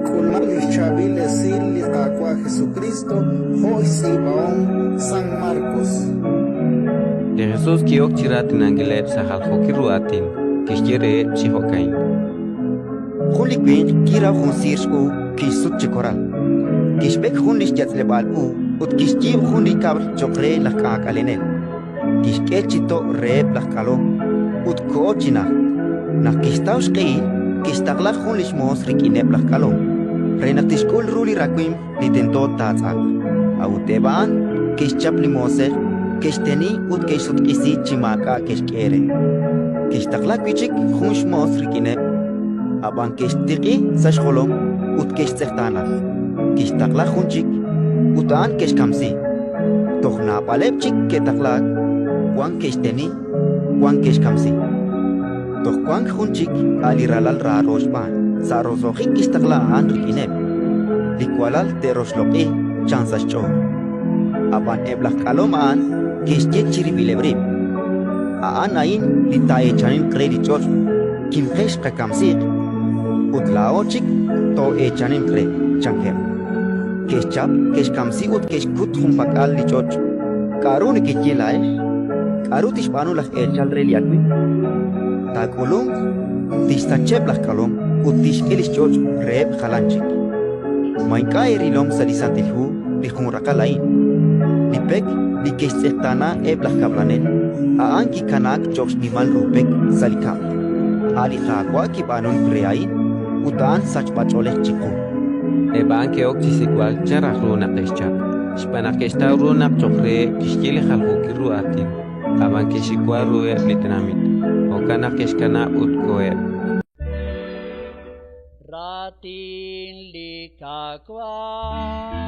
K'ulmaq li xChaab'il Esil li Qaawa' Jesukriist jo' xtz'iib'ahom San Markos. Li Jesus ki'ok chi raatinankileb' sa' jaljookil ru aatin, kixye reheb' chi jo'ka'in. Jun li winq kiraw jun siir x'uub' kixsut chi koral. Kixb'ek jun li xyatz'leb'aal uub' ut kixyiib' jun li kab'l cho'q re laj k'aak'alenel. Kixk'e chi to' reheb' laj k'alom ut koho chi najt. Naq kixtaw xq'ehil, kixtaqla jun li xmoos rik'ineb' laj k'alom re naq tixk'ul ru li rawimq li tento taatz'aq. A'ut eb' a'an ke'xchap li moosej, ke'xteni ut ke'xsutq'isi chi maak'a' ke'xk'e re. Kixtaqla wi' chik jun xmoos rik'ineb', ab'an ke'xtiq'i sa' xjolom ut ke'xtz'eqtaana. Kixtaqla jun chik, ut a'an ke'xkamsi. Toj naab'aleb' chik ke'taqlaak, wan ke'xteni, wan ke'xkamsi. Toj wank jun chik a' li ralal raaro xb'aan, sa' roso'jik kixtaqla a'an rik'ineb'. Li walal te'roxloq'i, chan sa' xch'ool. Ab'an eb' laj k'alom a'an ke'xye chirib'ileb' rib': A'an a'in li taa'eechaninq re li ch'och', kimqex qakamsiiq, ut laa'o chik too'eechaninq re, chankeb'. Ke'xchap, ke'xkamsi ut ke'xkut junpak'al li ch'och'. K'aru nekeye laa'ex? K'aru tixb'aanu laj eechal re li awimq? Taak'ulunq, tixsacheb' laj k'alom ut tixk'e li xch'och' reheb' jalan chik. Ma ink'a' eerilom sa' li Santil Hu li jun raqal a'in? Li pek li ke'xtz'eqtaana eb' laj kab'lanel, a'an kikanaak cho'q xnimal ru pek sa' li kab'l. A' li Qaawa' kib'aanunk re a'in, ut a'an sachb'ach'oolej chiqu. Eb' a'an ke'ok chi xsik'b'al chan raj ru naq te'xchap, xb'aan naq ke'xtaw ru naq cho'q reheb' kixye li jaljookil ru aatin, ab'an ke'xxiwa ruheb' li tenamit, jo'kan naq ke'xkanab' ut koheb'. Raatin li Qaawa'.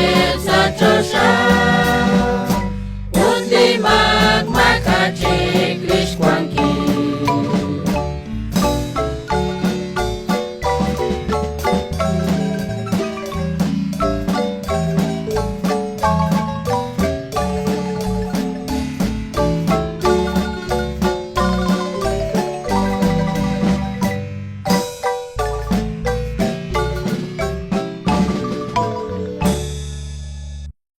wankeb' sa' choxa.